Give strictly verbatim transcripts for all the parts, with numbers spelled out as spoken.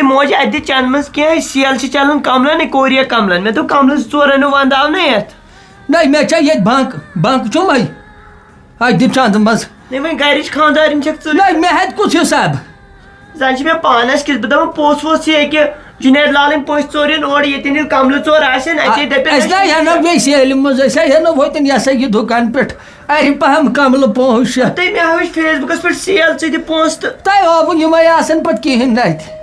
موج، اَتہِ دِ چنٛدٕ منٛز کینٛہہ، سیل چھِ چلان کملن، ہے کوریا کملن۔ مےٚ دوٚپ، کملہٕ زٕ ژور أنِو ونٛدٕ آو نہ یتھ۔ نہ، مےٚ چھےٚ ییٚتہِ بنٛک، بنٛک چھُم ہے۔ اَتہِ دِ چنٛدٕ منٛز۔ ہے، وۄنۍ گرِچ خانٛدارِنۍ چھکھ ژٕ۔ نہ، مےٚ ہیٚتہِ کُس حساب؟ زن چھِ مےٚ پانس کِژھ، بہٕ دپان پوٚژھ ووٚژھ یہِ کہِ جُنید لالٕنۍ پٔژھۍ ژور یِن اورٕ، ییٚتٮ۪ن ییٚلہِ کملہٕ ژور آسن، اَتے دپن أسۍ نہ ہٮ۪نو بیٚیہِ سیلہِ منٛز، أسۍ ہا ہٮ۪نو ہوٚتٮ۪ن، یہِ ہسا یہِ دُکان پٮ۪ٹھ اَرِ پہم کملہٕ پانٛژھ شےٚ۔ تۄہہِ مےٚ ہٲوِچھ فیس بُکس پٮ۪ٹھ سیل، ژٕ دِ پونٛسہٕ تہٕ۔ تۄہہِ آوٕ یِمے آسن پتہٕ کِہیٖنۍ نہٕ اَتہِ۔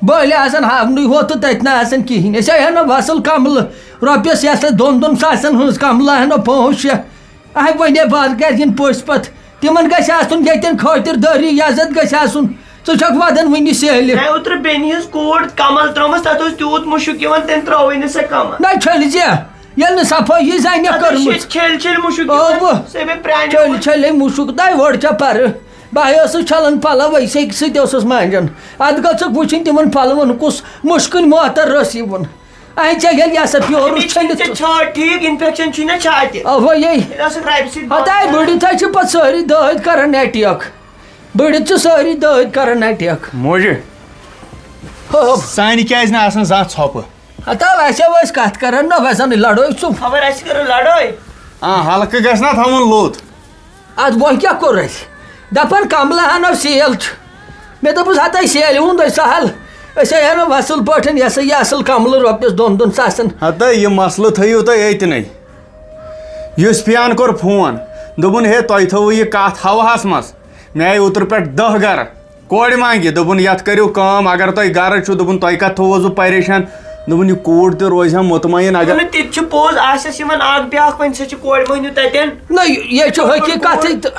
بٔلۍ آسن ہاونٕے ہوت تہٕ تَتہِ نہٕ آسن کِہیٖنۍ۔ أسۍ ہا ہٮ۪نو اَصٕل کملہٕ، رۄپیَس یَتھ دۄن دۄن ساسن ہٕنٛز کملہٕ ہٮ۪نو پانٛژھ شےٚ۔ اَہَے وۄنۍ ہے بازر کٮ۪ن پٔژھۍ پتہٕ، تِمن گژھِ آسُن ییٚتٮ۪ن خٲطِردٲری، عزت گژھِ آسُن۔ ژٕ چھکھ ودان وُنہِ سیلہِ۔ ہے، اوترٕ بیٚنہِ ہٕنٛز کوٗر کمل ترٲومٕژ، تتھ اوس تیوٗت مُشُک یِوان، تٔمۍ ترٲوٕے نہٕ سۄ کمل۔ نہ چھٔلۍ زِ، ییٚلہِ نہٕ صفٲیی زانہِ تتھ اوس کٔرمٕژ۔ چھٔلۍ چھٔلۍ مُشُک آ، یِوان، بہٕ سۄ مےٚ پرٛانہِ چھٔلۍ وُنہِ۔ چھٔلۍ مُشُک، دَے وۄڑ چھےٚ پرٕ۔ بہٕ ہے ٲسٕس چھلان پلو، ویسے سۭتۍ اوسُس مانجان۔ اتھ گٔژھکھ وٕچھِنۍ تِمن پلون کُس مُشکٕنۍ موتر رٔس یِوان۔ اَہَن ژےٚ ییٚلہِ یہِ ہسا پیورُس أمِس چھُنہٕ چھٔلِتھ۔ ژےٚ چھٲتۍ ٹھیٖک، اِنفٮ۪کشن چھُے نہ چھاتہِ۔ اَوَے یے۔ ییٚلہِ ٲسٕکھ رَبہِ سۭتۍ ہتاے بنٛد بٔڑِتھ حظ چھِ پتہٕ سٲری دٲدۍ کران اٹیک۔ بٔڑِتھ چھِ سٲری دٲدۍ کران اٹیک۔ موجہِ، ہو۔ سانہِ کیازِ نہٕ آسان زانٛہہ ژھۄپہٕ؟ ہتا ویسے ٲسۍ کتھ کران نہ، ویسے نہٕ لڑٲے چھُ۔ خبر اَسہِ کٔرٕن لڑٲے۔ آ، ہلکہٕ گژھِ نا تھاوُن لوٚت۔ اتھ برونٛہہ کیٛاہ کوٚر اَسہِ؟ دپان کملہٕ ہنا سیل چھُ۔ مےٚ دوٚپُس، ہتاے سیلہِ ہُنٛد ٲسۍ سہل، أسۍ ہے انو اصل پٲٹھۍ، یہِ ہسا یہِ اصل کملہٕ رۄپیس دۄن دۄن ساسن۔ ہتاے یہِ مسلہٕ تھٲیِو تُہۍ أتنٕے۔ یُس پیان کوٚر فون، دوٚپُن، ہے، تۄہہِ تھٲوٕو یہِ کتھ ہوہس منٛز۔ مےٚ آیہِ اوترٕ پٮ۪ٹھ دَہ گرٕ۔ کورِ منٛگہِ، دوٚپُن، یَتھ کٔرِو کٲم، اگر تۄہہِ گرٕ چھُو، دوٚپُن، تۄہہِ کَتھ تھوٚوُس بہٕ پریشان؟ دوٚپُن، یہِ کوٗر تہِ روزِ ہا مطمئن، اگر دوٚپُن، تہِ تہِ چھُ پوٚز، آسٮ۪س یِمن اکھ بیٛاکھ، وۄنۍ سا چھِ کورِ مٔہنیوٗ تَتٮ۪ن۔ نہ، یہِ چھُ حقیٖقتٕے تہٕ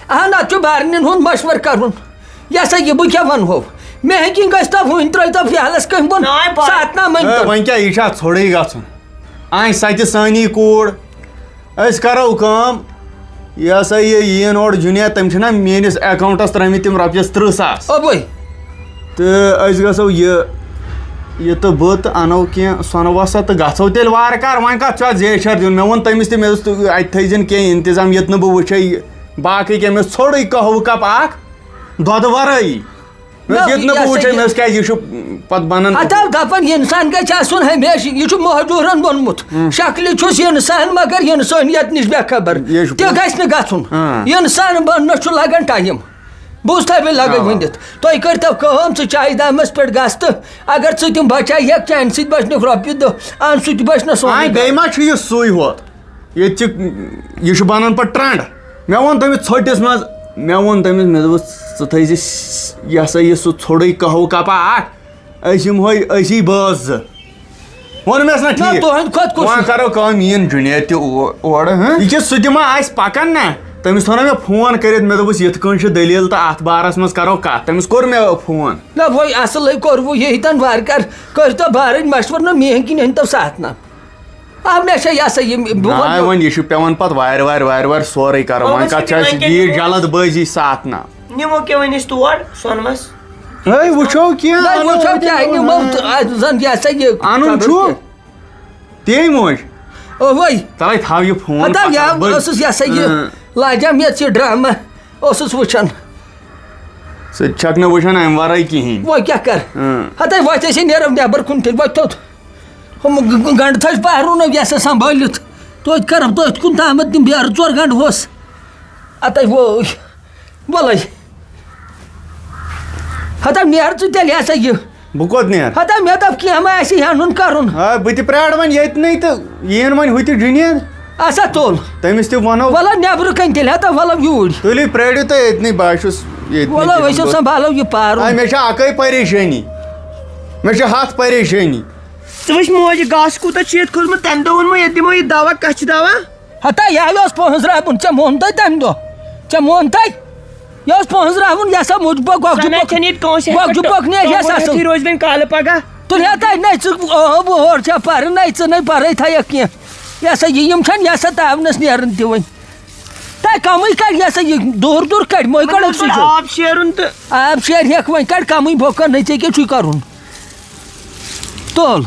اہن، اَتھ چھُ بارنٮ۪ن ہُنٛد مشورٕ کَرُن۔ یہِ ہسا یہِ بہٕ کیٛاہ وَنہو؟ مےٚ ہیٚکہِ گژھِ تَو وٕنۍ ترٛٲوۍ تو فِلحالَس کٔمۍ ووٚن؟ نہ، آے پَے۔ ساتھ نہ مٲنۍ ہے، تو۔ وۄنۍ کیٛاہ، یہِ چھا ژھوٚرٕے گژھُن؟ آنچ سۄ تہِ سٲنی کوٗر۔ أسۍ کرو کٲم، یہِ ہسا یہِ یِیِن اورٕ جُنید، تٔمۍ چھِنہ میٲنِس اکاونٹس ترٲمٕتۍ تِم رۄپیَس تٕرٛہ ساس۔ اوٚبُے۔ تہٕ أسۍ گژھو یہِ، یہِ تہٕ بہٕ تہٕ اَنو کینٛہہ سۄنہٕ وۄسہٕ تہٕ گژھو تیٚلہِ وارٕ کارٕ۔ وۄنۍ کَتھ چھُ اَتھ زیچھر دیُن؟ مےٚ ووٚن تٔمِس تہِ، مےٚ دوٚپُس، تہٕ اَتہِ تھٲیزٮ۪ن کینٛہہ اِنتظام، ییٚتہِ نہٕ بہٕ وٕچھے یہِ باقٕے کینٛہہ۔ مےٚ اوس ژھوٚرُے قہوٕ کپ اکھ دۄدٕ ورٲیی۔ مےٚ نہ، اوس ییٚتہِ نہٕ یہِ بہٕ ہسا وٕچھے، یہِ مےٚ اوس کیٛازِ یہِ چھُ پتہٕ بنان۔ ہتو دپان، انسان گژھِ آسُن ہمیشہِ، یہِ چھُ مہجوٗرن بنمُت۔ ہم۔ شکلہِ چھُس انسان، مگر انسٲنیت نِش بے خبر۔ یہِ چھُ تہِ پوٚز۔ گژھِ نہٕ گژھُن۔ ہاں۔ انسان بننس چھُ لگان ٹایم۔ بوٗزتھا مےٚ لگے آ۔ ؤنِتھ؟ تُہۍ کٔرۍتو کٲم، ژٕ چایہِ دامس پٮ۪ٹھ گژھ تہٕ اگر ژٕ تِم بچایکھ، چانہِ سۭتۍ بچنکھ رۄپیہِ دہ، اہن سُہ تہِ بچہِ نہ سون وۄنۍ۔ بیٚیہِ ما چھُ یہِ سُے ہوت؟ ییٚتہِ چھِ، یہِ چھُ بَنان پَتہٕ ٹرٛنٛڈ۔ مےٚ ووٚن تٔمِس ژھوٚٹِس منٛز، مےٚ ووٚن تٔمِس، مےٚ دوٚپُس، "ژٕ تھٲیزِ س-، یہِ ہسا یہِ سُہ ژھوٚڑُے قہوٕ کَپا اَکھ، أسۍ یِمہوے أسی بٲژ زٕ۔" ووٚن مےٚ، "نہ، نہ، ٹھیٖک۔" تُہُنٛد کھۄتہٕ کُس وۄنۍ چھُ؟ کَرو کٲم، یِیِن جُنید تہِ او-، اورٕ، ہہ؟ یہِ چھِ سُہ تہِ ما آسہِ پَکان نہ؟ تٔمِس ووٚن مےٚ فون کٔرِتھ، مےٚ دوٚپُس، "یِتھ کٔنۍ چھِ دٔلیٖل تہٕ اَتھ بارَس منٛز کَرو کَتھ۔" تٔمِس کوٚر مےٚ فون۔ نہ، وۄنۍ اَصٕلٕے کوٚروٕ، ییٚتٮ۪ن وارٕ کارٕ کٔرۍتو بارٕنۍ مَشوَرٕ، نہ میٛٲنۍ کِنۍ أنۍتو ساتھ نہ۔ آ، مےٚ چھےٚ یہِ ہسا یہِ، بہٕ نہ، وَنہٕ وۄنۍ یہِ چھُ پٮ۪وان پَتہٕ وارِ وارِ وارِ وارِ سورُے کَرُن۔ وۄنۍ وۄنۍ کَتھ چھِ چھِ اَسہِ وۄنۍ یہِ کیٛاہ جلد بٲزی ساتھ نہ۔ نِمو کیٛاہ وۄنۍ أسۍ تور سۄنمَس؟ ہے، وٕچھو کینٛہہ، نہ، اَنو وٕچھو أتی کیٛاہ کُن۔ نِمو تہٕ اَتھ زَن یہِ ہسا یہِ اَنُن خبر چھُ؟ کیٛاہ۔ تی موج۔ اوے۔ تَلَے تھاو یہِ فون ہتا پَتہٕ یا بٔلۍ۔ ٲسٕس یہِ ہسا یہِ اۭں۔ لاجام یَتھ یہِ ڈرٛامہ اوسُس وٕچھان۔ سُہ تہِ چھَکھ نہٕ وٕچھان اَمہِ وَرٲے کِہیٖنۍ۔ وۄنۍ کیٛاہ کَرٕ؟ اۭں۔ ہتے وۄتھ أسۍ نیرو نٮ۪بر کُن تیٚلہِ، وۄتھ تھوٚد۔ ہُم گ-، گ-، گنٛڈٕ تھٔج پَہرُن یَسا سنٛبھٲلِتھ۔ توتہِ کَرو تٔتھۍ کُن تامَتھ تِم بیرٕ ژور گنٛڈٕ ہوس۔ اَتے وٲے۔ وَلَے۔ ہتا نیر ژٕ تیٚلہِ ہسا یہِ۔ بہٕ کوٚت نیرٕ؟ ہتا مےٚ دوٚپ کینٛہہ ما آسہِ ہٮ۪نُن کَرُن۔ آ، بہٕ تہِ پرٛارٕ وۄنۍ ییٚتنٕے تہٕ یِیِن وۄنۍ ہُہ تہِ جُنید۔ اَسا تُل۔ تٔمِس تہِ وَنو۔ وَلہٕ نٮ۪برٕ کَنۍ تیٚلہِ، ہتا وَلہٕ یوٗرۍ۔ تُلِو پرٛٲرِو تُہۍ أتنٕے، بہٕ ہا چھُس ییٚتنٕے وَلہٕ بِہُن أسۍ اوس دۄہ۔ سنٛبھالو یہِ پَرُن۔ آ، مےٚ چھِ اَکٲے پریشٲنی۔ مےٚ چھِ ہَتھ پریشٲنی۔ ژٕ وٕچھ موجہِ گاسہٕ کوٗتاہ چھُ یَتھ کھوٚتمُت، تَمہِ دۄہ ووٚنمو یَتھ دِمو یہِ دوا، کَچھِ دوا۔ ہتا یہِ ہا اوس پۄنٛسہٕ راوُن، ژےٚ مونتھے تَمہِ دۄہ؟ ژےٚ مونتھے؟ یہِ اوس پۄنٛسہٕ راوُن، یہِ ہسا موٗد بۄک، گۄگجہِ زَنہٕ بۄک، چھَنہٕ ییٚتہِ کٲنٛسہِ ہٮ۪تھ گۄگجہِ پٮ۪ٹھ بۄک نیرِ یَس ٹۄنٛگُر اَصٕل۔ ہیٚتھٕے روزِ وۄنۍ کالہٕ پگاہ۔ تُلہِ ہا تۄہہِ نَے ژٕ، آ، بہٕ ہورٕ چھا پَرٕ، نَے ژٕ نَے پَرَے تھایَکھ کینٛہہ۔ یہِ ہسا یہِ، یِم چھَنہٕ یہِ ہسا تاونَس نیران تہِ وۄنۍ۔ تۄہہِ کَمٕے کَڑِ، یہِ ہسا یہِ دوٗر دوٗر کَڑِ، مٔے یِمَن کَڑَکھ اوس سُہ وۄنۍ چھُ۔ آب شیرُن تہٕ آب شیرِ ہیٚکھ وۄنۍ، کَڑِ کَمٕے بۄکَر، نَے ژےٚ کیٛاہ چھُے کَرُن؟ تُل۔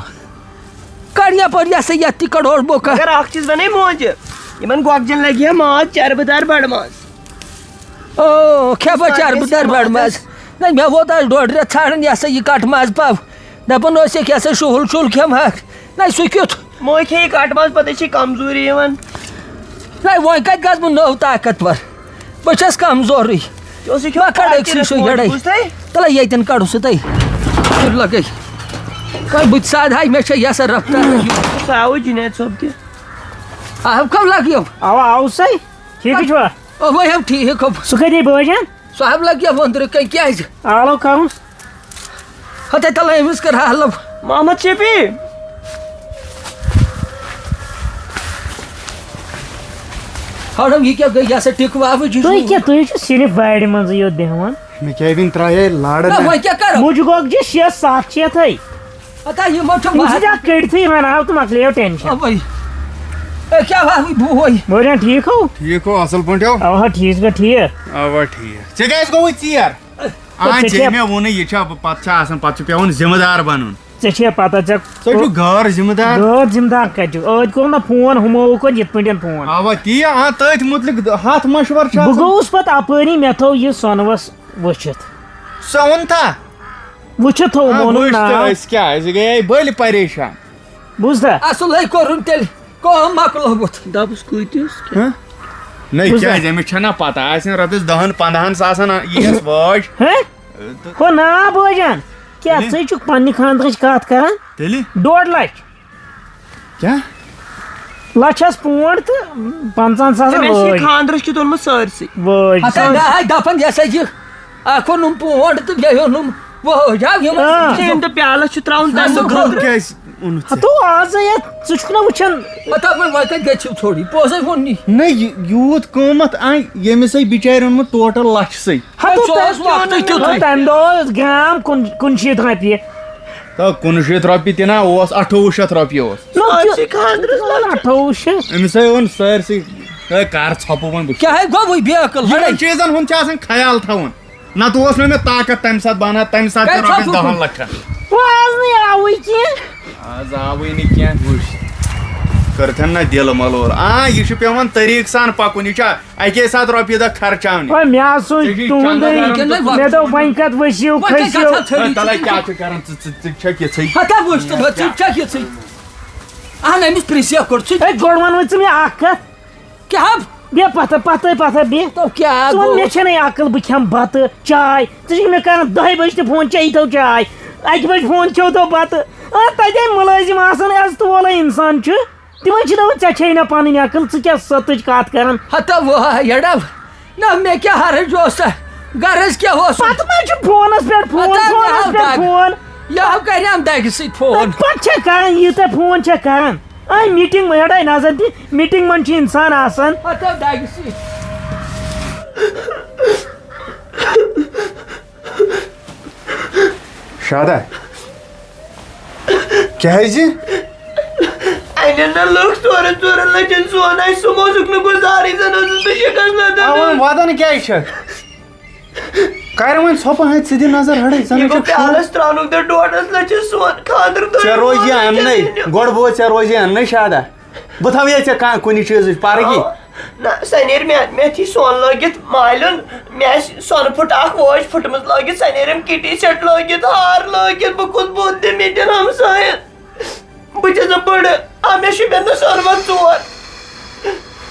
کڑ یپٲرۍ، یہِ ہسا یتھ تہِ کڑ ہورٕ بۄکھ۔ مگر اکھ چیٖز ونے موجہِ، یِمن گۄگجن لگہِ ہے ماز، چربہٕ دار بڑٕ ماز۔ او، کھےٚ بہٕ سۄ چربہٕ گژھِ دار بڑٕ ماز۔ مازس۔ نہ، مےٚ ووت آز ڈۄڈ رٮ۪تھ ژھانڈان یہِ ہسا یہِ کٹہٕ ماز پاو۔ دَپان ٲسِکھ، یہِ ہسا شُہُل شُہُل کھٮ۪مہٕ ہاکھ۔ نَے سُہ کیُتھ؟ مٔہۍ کھیٚیہِ کَٹہٕ ماز، پَتہٕ چھِ کمزوٗری یِوان۔ نَے وۄنۍ کَتہِ گژھٕ بہٕ نٔو طاقتور؟ بہٕ چھَس کمزورٕے۔ یہِ اوس یہِ کھیوٚن ما کَڑَکھ سُہ، فاقیرَس سُہ موجہِ یَڑَے۔ بوٗزتھٕے؟ تَلہ ییٚتٮ۪ن کَڑُن سُہ تَے۔ سُہ لَگَے۔ وۄنۍ بہٕ تہِ سادٕ ہاے، مےٚ چھےٚ یَسَر رفتار۔ سُہ آوُے جُنید صٲب تہِ۔ آو کَم لَگیو؟ اَوا، آو سَے۔ ٹھیٖکٕے چھُوا؟ اَوَے ہم ٹھیٖک ہم۔ سُہ کَتہِ بٲجان؟ سُہ ہم لَگیو وۄندرٕ کَنۍ کیٛازِ؟ آلو کَرُن۔ ہتے تلے أمِس کٔر حالم۔ محمد شفیع۔ ہڑم، یہِ کیٛاہ گٔے؟ یہِ ہسا ٹِک واوٕج یہِ تُہۍ چھُ۔ کیٛاہ، تُہۍ چھِو صرف وارِ منٛزٕے یوت بیٚہوان۔ مےٚ کیٛاہ وٕنہِ ترٛایے لارٕ نہ، مےٚ۔ وۄنۍ کیٛاہ کرو؟ مُجہِ گۄگجہِ شےٚ ستھ چھِ یِتھَے۔ ہتا یِمو چھُ یہِ چھِ مہت-، اَتھ کٔڑتھٕے یِوان، آو تہٕ مۄکلیو ٹٮ۪نشن۔ اوے۔ اے، کیٛاہ واوٕج بوے؟ بوریا، ٹھیٖک ہو؟ ٹھیٖک ہو، اَصٕل پٲٹھۍ ہو؟ اوا، ٹھیٖک چھُکھا، ٹھیٖک؟ اَوا، ٹھیٖک۔ ژےٚ کیٛازِ گوٚوُے ژیر؟ آ، ژےٚ ژےٚ چھےٚ مےٚ ووٚنُے، یہِ چھا پتہٕ چھا آسان، پتہٕ چھُ پٮ۪وان ذمہٕ دار بنُن۔ ژےٚ چھےٚ پتہ، ژےٚ ژٕ چھُکھ غٲر ذمہٕ دار۔ غٲر ذمہٕ دار کتہِ چھُکھ؟ أتھۍ کوٚر نہ فون، ہُمو کوٚر یِتھ پٲٹھۍ فون۔ اوا، تی، آ، تٔتھۍ مُتلِق ہتھ مشورٕ چھُ بہٕ آسان۔ گوٚوُس پتہٕ اپٲری، مےٚ تھوٚو یہِ سۄنوس وٕچھِتھ۔ سۄن تھا؟ وٕچھِتھ تھوٚو، آ، مونُم وٕچھ تہٕ ناو۔ أسۍ کیٛاہ، أسۍ گٔیے بٔلۍ پریشان۔ بوٗزتھا؟ اصلٕے کوٚرُن تیٚلہِ۔ کٲم مۄکلٲوٕتھ۔ دَپُس کۭتِس؟ ہہ؟ نہ، بوٗزتھا؟ کیٛازِ؟ أمِس چھَنہ پَتہ، آسہِ نہٕ رۄپیَس دَہَن پنٛداہَن ساسَن یِیَس وٲج۔ ہہ؟ تہٕ ہو نا بٲجان، کیٛاہ تیٚلہِ؟ ژٕے چھُکھ پنٛنہِ خانٛدرٕچ کَتھ کَران؟ تیٚلہِ؟ ڈۄڈ لَچھ۔ کیٛاہ؟ لَچھَس پونٛڈ تہٕ پنٛژاہَن ساسَن أمۍ آسہِ یہِ وٲج۔ خانٛدرَس کیُتھ اوٚنمُت سٲرسٕے۔ وٲج۔ ہَتَے نہ، دَپان یہِ ہسا یہِ اکھ اوٚنُم پونٛڈ تہٕ بیٚیہِ اوٚنُم وٲج۔ آ، یِم آ۔ ژےٚ یِم تہٕ پیالَس چھُ ترٛاوُن تَمہِ سُہ گوٚو خٲطرٕ۔ کیٛازِ اوٚنُتھ ژےٚ؟ ہتو آز ہے، ژٕ چھُکھ نہ وٕچھان۔ ہتا وۄنۍ، وۄنۍ کتہِ گژھِو ژھوٚرُے؟ پوٚزے ووٚن نی۔ نہ، یہِ یوٗت قۭمتھ آے، ییٚمِس ہے بِچارِ اوٚنمُت ٹوٹل لَچھ سٕے۔ ہتو سُہ اوس تَمہِ وقتٕے تیُتھُے۔ تَمہِ دۄہ اوس گرام کُن-، کُنشیٖتھ رۄپیہِ۔ تو کُنشیٖتھ رۄپیہِ تہِ نہ اوس، اَٹھووُہ شیٚتھ رۄپیہِ اوس۔ نہ، سٲرسٕے خانٛدرَس لَچھ۔ اَٹھووُہ شیٚتھ۔ أمِس ہے اوٚن سٲرسٕے۔ ہے، کر ژھۄپہٕ وۄنۍ بہٕ۔ کیٛاہ ہے گوٚوُے بے عقل؟ یِمن لڑٲے۔ چیٖزن ہُنٛد چھُ آسان خیال تھاوُن۔ نتہٕ اوس نہٕ مےٚ طاقت تمہِ ساتہٕ بنان، تمہِ ساتہٕ کتہِ تہِ رۄپیس چھُ دہن لچھن۔ وۄنۍ آز نہٕ آوٕے کینٛہہ۔ آز آوٕے نہٕ کینٛہہ، وٕچھ۔ کٔرتھن نہ دِل ملول۔ آ، یہِ چھُ پٮ۪وان طریٖقہٕ سان پکُن، یہِ چھا اکے ساتہٕ رۄپیہِ دہ خرچاونہِ۔ وۄنۍ مےٚ ہسا ژےٚ چھُے ٹُہُنٛدُے، چندس کرُن۔ مےٚ دوٚپ وۄنۍ کتھ ؤسِو، وۄنۍ کتھ کھٔسِو۔ کتھ ژھٲنٛڈِو ہے، تلے ژٕ؟ کیٛاہ چھُ کران ژٕ؟ ژٕ، ژٕ چھکھ یِژھٕے۔ ہتا وٕچھ تہٕ ژٕ چھکھ یِژھٕے۔ اہن، أمِس پرٛژھ کوٚر ژٕ۔ ہے، گۄڈٕ وَن وۄنۍ ژٕ مےٚ اکھ کتھ۔ کیٛاہ؟ بیٚہہ پتھر، پتھرے پتھر بیٚہہ۔ تو کیٛاہ ژٕ وَن، گوٚو؟ مےٚ چھَنَے عقل، بہٕ کھٮ۪مہٕ بتہٕ، چاے۔ ژٕ چھُکھ مےٚ کران دَہہِ بجہِ تہِ فون، چے تو چاے۔ اَکہِ بجہِ فون، کھیو تو بتہٕ۔ آ، تَتہِ ہے مُلٲزِم آسان، عزتہٕ وولَے اِنسان چھُ۔ تِمَن چھِ دَپان، ژےٚ چھے نہ پنٕنۍ عقل، ژٕ کیٛاہ سٔتٕچ کَتھ کران؟ ہتا وۄہ یڑو، نہ مےٚ کیٛاہ حرج اوس؟ غرض کیٛاہ اوس؟ پتہٕ ما چھُ فونَس پٮ۪ٹھ فون، ہتا مےٚ فونَس ہاو پٮ۪ٹھ دگ۔ فون۔ یہِ ہاو کرِ اَمہِ دگہِ سۭتۍ فون۔ پتہٕ چھےٚ کران یہِ تہٕ فون چھےٚ کران۔ آ، میٖٹِنٛگ منٛز، ہیٚڑے نظر دِ، میٖٹِنٛگ منٛز چھِ اِنسان آسان۔ ہتو دگہِ سۭتۍ۔ شادہ، کیٛازِ؟ اَنن نہ لُکھ ژورن ژورن لچھن سون، اَسہِ سُہ موزُک نہٕ گُزارٕے، زن اوسُس بہٕ شِکس لدان۔ اَوَن وَدان کیٛازِ چھَکھ؟ کر وۄنۍ ژھۄپہٕ ہَتہِ، ژٕ دِ نظر ہڑے، زن یہِ ہے گوٚو چھُکھ شُر۔ پیالس ترٛاونُک تہٕ ڈوڈس لچھس سون خانٛدر دۄہ ژےٚ روزِ یہِ ووت اَننَے، وٕنکیٚس۔ گۄڈٕ بوز، ژےٚ روزِ یہِ اَننَے شادہ۔ بہٕ تھاوٕ ییٚتہِ ژےٚ کانٛہہ کُنہِ چیٖزٕچ پرٕ گی۔ آ، نہ، سۄ نیرِ مےٚ، مےٚ تھی سۄن لٲگِتھ مالیُن، مےٚ آسہِ سۄنہٕ پھٕٹہٕ اکھ وٲج پھٕٹمٕژ لٲگِتھ، سۄ نیرٮ۪م کِٹی سیٹ لٲگِتھ، ہار لٲگِتھ، بہٕ کُس بُتھ دِمہٕ ییٚتٮ۪ن ہمساین؟ بہٕ چھَس نہٕ بٔڑ، آ، مےٚ شوٗبٮ۪ن نہٕ سۄنہٕ وَن ژور۔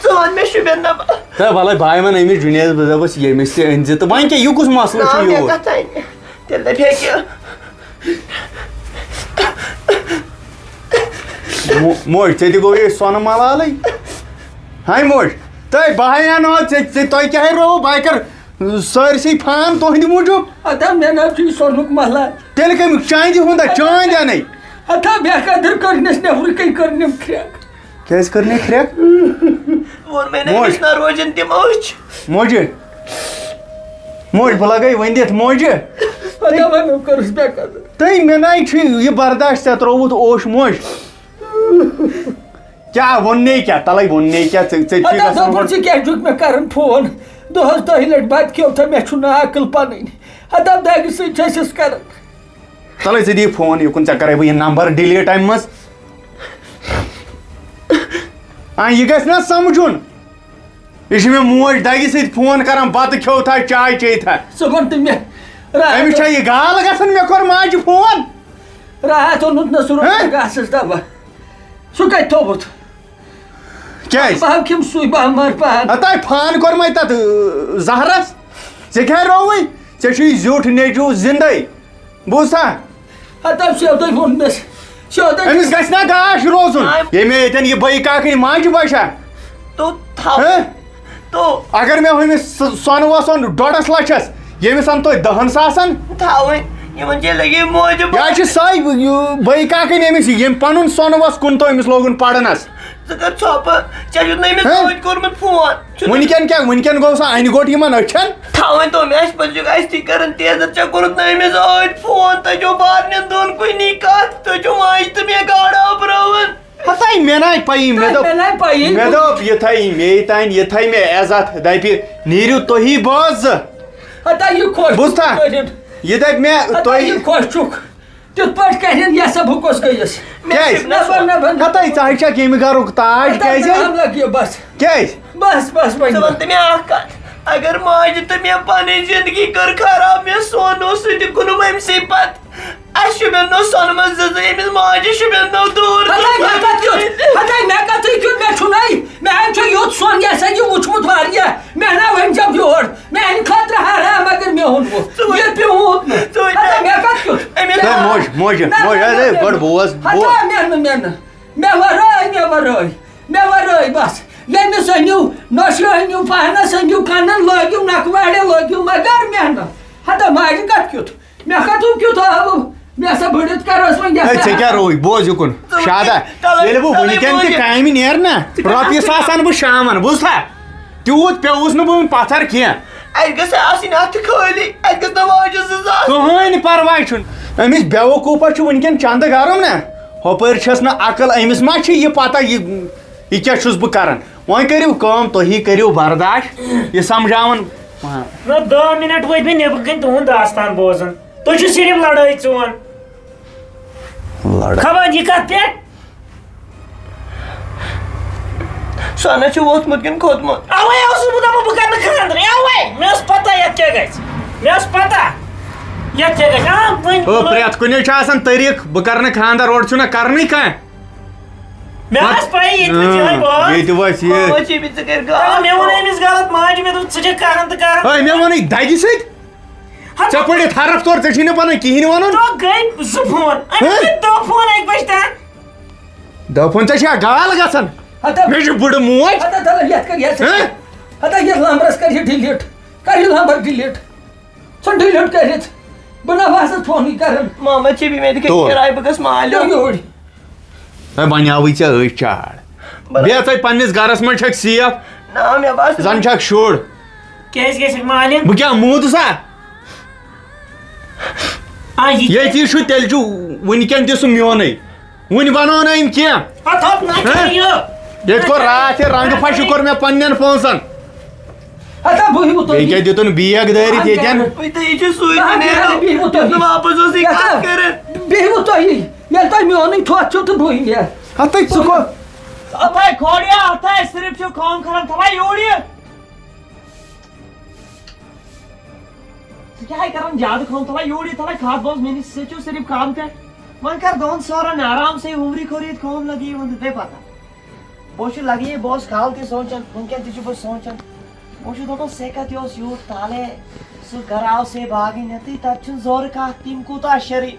ژٕ وَن مےٚ شوٗبٮ۪ن نہ بہٕ۔ تہٕ وَلَے بہٕ ہاوَن أمِس جُنیدَس، بہٕ دَپَس ییٚمِس تہِ أنۍ زِ تہٕ وۄنۍ کیٛاہ، یہِ کُس مسلہٕ نا، چھُ مےٚ یوٗت؟ کَتھ اَنہِ؟ تیٚلہِ دَپہِ ہے کہِ مو-، موج، ژےٚ تہِ گوٚو یہِ سۄنہٕ ملالٕے۔ ہاے موج، تہٕ بہٕ ہاے اَنہٕ ہا ژےٚ، ژےٚ، تۄہہِ کیٛاہ ہے رووُ؟ بہٕ ہاے کَرٕ سٲرسٕے فان تُہٕنٛدِ موٗجوٗب۔ ہتا مےٚ نہ چھُ یہِ سۄنُک ملال۔ تیٚلہِ کَمیُک چاندِ ہُنٛد ہا؟ چاندِ اَنَے۔ ہتا بے قدر کٔرنَس نٮ۪برٕ کَنۍ کٔرنَم کھرٛٮ۪کھ۔ کیٛازِ کٔر مےٚ کھرٛٮ۪کھ؟ ووٚن مےٚ نہ موج۔ أمِس نہ روزن تِم أچھ۔ موجہِ۔ موج، بہٕ لَگَے ؤنِتھ، موجہِ۔ ہتا وۄنۍ مےٚ کٔرٕس بے قدر۔ تہٕ مےٚ نَے چھُ یہِ برداش، ژےٚ ترٛووُتھ اوش موش۔ کیٛاہ ووٚننے کیٛاہ؟ تَلَے ووٚننے کیٛاہ؟ ژےٚ، ژےٚ چھُے ہتا گژھان دوٚپُن، گۄڈٕ ژٕ کیٛازِ چھُکھ مےٚ کران فون؟ دۄہَس دَہہِ لَٹہِ بَتہٕ کھیوٚو تہٕ مےٚ چھُنہٕ عقل پَنٕنۍ۔ ہتا دَگہِ سۭتۍ چھِ أسۍ أسۍ کران۔ تَلَے ژٕ دِ یہِ فون یُکُن، ژےٚ کَرَے بہٕ یہِ نمبر delete اَمہِ منٛز۔ آ، یہِ گژھِ نہ سَمجھُن۔ یہِ چھِ مےٚ موج دَگہِ سۭتۍ فون کران، بَتہٕ کھیوٚو تھا، چاے چیٚیہِ تھا۔ ژٕ وَن تہٕ مےٚ، راتھ أمِس چھا یہِ گال گژھان، مےٚ کوٚر ماجہِ فون؟ راتھ اوٚنُتھ نہ سُہ ہہ؟ روٚٹ گاسَس دوا۔ سُہ کَتہِ تھوٚوُتھ؟ کیٛازِ؟ بہٕ ہا کھٮ۪مہٕ سُے، بہٕ ہا مَرٕ پان۔ ہتا فان کوٚرمَے تَتھ، ٲ، زہرَس۔ ژےٚ کیٛاہ رووُے؟ ژےٚ چھُے زیُٹھ نیٚچوٗ زِندَے۔ بوٗزتھا؟ ہتا سیوٚدُے ووٚن مےٚ، سیوٚدُے۔ أمِس گژھِ نا گاش روزُن؟ آے۔ ییٚمہِ ییٚتٮ۪ن یہِ بٔے کاکٕنۍ ماجہِ بچھا۔ تو تھاو۔ ہہ؟ تو۔ اگر مےٚ ہُمِس س-، سۄنہٕ وۄسَن ڈۄڈَس لَچھَس، ییٚمِس اَن تۄہہِ دَہَن ساسَن۔ تھاوٕنۍ۔ یِمَن چھے لگے موجہِ یا چھِ سۄے، یہِ، بٔے کاکٕنۍ أمِس، ییٚمۍ پَنُن سۄنہٕ وۄس کُن تو أمِس لوگُن پَرنَس۔ ژٕ کر ژھۄپہٕ، ژےٚ چھُتھ نہٕ أمِس ہہ؟ سۭتۍ کوٚرمُت فون۔ چھُنہٕ وٕنکٮ۪ن کیٛاہ، وٕنکٮ۪ن گوٚو سُہ اَنہِ گوٚٹ یِمَن أچھَن۔ تھاوٕنۍ تو مےٚ، اَسہِ پَزِ چھُکھ اَسہِ تہِ کَرُن تیزَر، ژےٚ کوٚرُتھ نہٕ أمِس سۭتۍ فون، تۄہہِ چھو بارنٮ۪ن دۄن کُنی کَتھ، تُہۍ چھو ماجہِ تہٕ مےٚ گاڈٕ آپراوان۔ ہتاے مےٚ ناے پَیی، مےٚ تۄہہِ دوٚپ، مےٚ ناے پَیی۔ مےٚ دوٚپ، یِتھَے مے تانۍ، یِتھَے مے عزت دَپہِ، نیٖرِو تُہی بٲژ زٕ۔ ہتاے یہِ خۄش بوٗزتھا؟ کٔرِتھ۔ یہِ دَپہِ مےٚ، ہتاے تُہۍ یہِ خۄش چھُکھ۔ تِتھ پٲٹھۍ کَرٮ۪ن، یہِ ہسا بہٕ کۄس گٔیَس؟ مےٚ کیٛازِ؟ چھُ نہ نہ سُہ۔ بہٕ، نہ بہٕ، نہ ہتاے، بہٕ۔ ژٕ ہَے چھَکھ ییٚمہِ گَرُک تاج، ہتاے کیٛازِ؟ مےٚ ہم لَگہِ یہِ بَس۔ کیٛازِ؟ بَس، بَس، وۄنۍ ژٕ بَس۔ وَن تہٕ مےٚ اَکھ کَتھ، اگر ماجہِ تہٕ مےٚ پَنٕنۍ زِندگی کٔر خراب، مےٚ سونہٕ اوس سُہ تہِ کٕنُم أمۍ سٕے پَتہٕ۔ اَسہِ شوٗبٮ۪ن نہٕ سۄنہٕ منٛز زٕ زٕ، أمِس ماجہِ شوٗبٮ۪ن نہٕ دوٗر زٕ ہتاے، مےٚ زٕ۔ کَتھ کیُتھ؟ ہتاے، مےٚ کَتھ کیُتھ؟ مےٚ چھُنَے، مےٚ ہَے چھُ یُتھ سۄن، یہِ ہسا یہِ وُچھمُت واریاہ۔ مےٚ نا ؤنۍ زیو یور۔ میانہِ خٲطرٕ حرام، مگر مےٚ اوٚن وۄنۍ۔ ژٕ وۄنۍ یہِ پیوٗت نہٕ۔ ژٕ وۄنۍ ہتا مےٚ کتھ کیُتھ؟ أمِس نہ، موج، موج، نہ، موج، نہ، اے، نہ، اے، نہ، گۄڈٕ بوز، بو- ہتا مےٚ نہٕ، مےٚ نہٕ۔ مےٚ ورٲے، مےٚ ورٲے، مےٚ ورٲے بس۔ ییٚمِس أنِو، نۄشہِ أنِو، پانس أنِو، کنن لٲگِو، نکوارِ لٲگِو، مگر مےٚ نہٕ۔ ہتا ماجہِ کتھ کیُتھ؟ مےٚ کتھُو کیُتھ آوُ؟ مےٚ ہسا بٔڑِتھ کروس وۄنۍ ہے، یَتھ ژےٚ کیٛاہ رووُے؟ بوز یُکُن۔ ژٕ وۄنۍ شادا، تَلَے، ییٚلہِ بہٕ تَلَے وٕنکٮ۪ن تہِ بوز یہِ۔ کامہِ نیرٕ نا، ژٕ کَتھ رۄپیہِ چھُکھ ساس اَنہٕ بہٕ شامَن، بوٗزتھا؟ تیوٗت پیوٚوُس نہٕ بہٕ وۄنۍ پَتھر کینٛہہ۔ اَسہِ گژھِ آسٕنۍ اَتھٕ خٲلی، اَسہِ گژھِ نہٕ واجہِ زٕ ساس۔ کٕہٕنۍ پَرواے چھُنہٕ۔ أمِس بیوقوٗفَس چھُ وٕنکٮ۪ن چَندٕ گَرُم نا، ہُپٲرۍ چھَس نہٕ عقل، أمِس ما چھِ یہِ پَتہ یہِ، یہِ کیٛاہ چھُس بہٕ کَران؟ وۄنۍ کٔرِو کٲم، تُہی کٔرِو برداش، یہِ سَمجھاوَن۔ نہ، دَہ مِنَٹ وٲتۍ مےٚ نیٚبرٕ کَنۍ تُہُنٛد داستان بوزان۔ تُہۍ چھِو صرف لڑٲے ژون۔ لڑٲے۔ خبر یہِ کتھ پٮ۪ٹھ؟ سۄنہ چھُ ووٚتھمُت کِنہٕ کھوٚتمُت؟ اوے اوسُس بہٕ دپان بہٕ کرٕ نہٕ خانٛدرٕے، اوے۔ مےٚ ٲس پتہ یتھ کیٛاہ گژھِ۔ مےٚ ٲس پتہ یتھ کیٛاہ گژھِ۔ آ، وۄنۍ او، پرٛٮ۪تھ کُنہِ چھُ آسان طریٖقہٕ، بہٕ کرٕ نہٕ خانٛدر، اورٕ چھُنہ کرنٕے کانٛہہ۔ مےٚ ٲس پتہٕ پَیی ییٚتہِ وٕچھ یِہوٚے اۭں، بٲژ۔ ییٚتہِ وَسہِ یہِ۔ ماجہِ بیٚیہِ ژٕ کٔرۍ غلط۔ تَلہٕ مےٚ ووٚن أمِس غلط، ماجہِ مےٚ دوٚپ ژٕ چھَکھ کران تہٕ کران۔ ہے، مےٚ ووٚنُے دَگہِ سۭتۍ۔ ہتا ژےٚ پٔرِتھ حرف تور، ژےٚ چھُے نہٕ پَنُن کِہیٖنۍ وَنُن۔ تو گٔے زٕ فون۔ أمِس ہہ؟ گٔے دَہ فون اَکہِ بَجہِ تام۔ دَہ فون، ژےٚ چھا گال گژھان؟ ہتا مےٚ چھِ بٕڈٕ موج۔ ہتا تَلہٕ یَتھ کر یَتھ۔ ہہ؟ ہتا یَتھ لمبرَس کر یہِ delete۔ کر یہِ لمبر delete۔ ژٕ delete کٔرِتھ۔ بہٕ نہ بہٕ ہسا فونٕے کران۔ محمد شبی مےٚ تہِ کھے تو۔ کِراے، بہٕ گژھٕ مالیُن۔ یو یوڑ۔ ہے، بنیاوٕے ژےٚ أچھ چاڑ۔ بَرابر۔ بیٚیہِ ژَے پننِس گرس منٛز چھکھ safe۔ نہ، مےٚ باسان۔ زن چھکھ شُر۔ کیٛازِ گژھِ مالِن؟ بہٕ کیٛاہ موٗدٕ سا؟ آ، یہِ ییٚتہِ چھُ، تیٚلہِ چھُ وٕنکٮ۪ن تہِ سُہ میونٕے۔ وٕنہِ بنوو نہٕ أمۍ کینٛہہ۔ پتہٕ ہۄپ نہ ہہ؟ کھیٚیہِ۔ ییٚتہِ کوٚر راتھ یہِ رنٛگہٕ پھش، یہِ کوٚر مےٚ پننٮ۪ن پونٛسن۔ ہتا بہٕ ہیوٗ تۄہہِ۔ بیٚیہِ کیٛاہ دیُتُن بیگ دٲرِتھ ییٚتٮ۪ن؟ وۄنۍ تُہۍ یہِ چھُ سُے تہٕ نیرو۔ بیٚیہِ ہیوٗ تۄہہِ۔ یُس نہٕ واپس اوس یہِ کتھ کران۔ بیٚیہِ ہیوٗ تۄہہِ۔ ییٚلہِ تۄہہِ میونٕے تھوٚتھ چھُو تہٕ بہٕ یہِ۔ ہتٕے ژٕ کوٚر۔ ہتٕے کھوڑیا، ہتٕے صرف چھُ کٲم کران، تھاوان یوٗرۍ یہِ۔ ژٕ کیٛاہ ہاے کران زیادٕ کٲم؟ تھوڑا یوٗرۍ یہِ، تھوڑا کھاتھ بوز، میٛٲنِس سۭتۍ چھُ صرف کام تہِ۔ وۄنۍ کر دۄن سورن آرام سے، عمرِ کوٚر ییٚتہِ کٲم لگی، یِمن دیُت مےٚ پتہ۔ بہٕ چھُس لگی یہِ، بہٕ اوسُس کالہٕ تہِ سونٛچان، وٕنکٮ۪ن تہِ چھُس بہٕ سونٛچان۔ بہٕ چھُس دپان، سیٚکھ کتھ یہِ اوس یوٗت تالے، سُہ گرٕ آو سے باگٕے نٮ۪تٕے، تتہِ چھُنہٕ زورٕ کانٛہہ، تِم کوٗتاہ شرٕے۔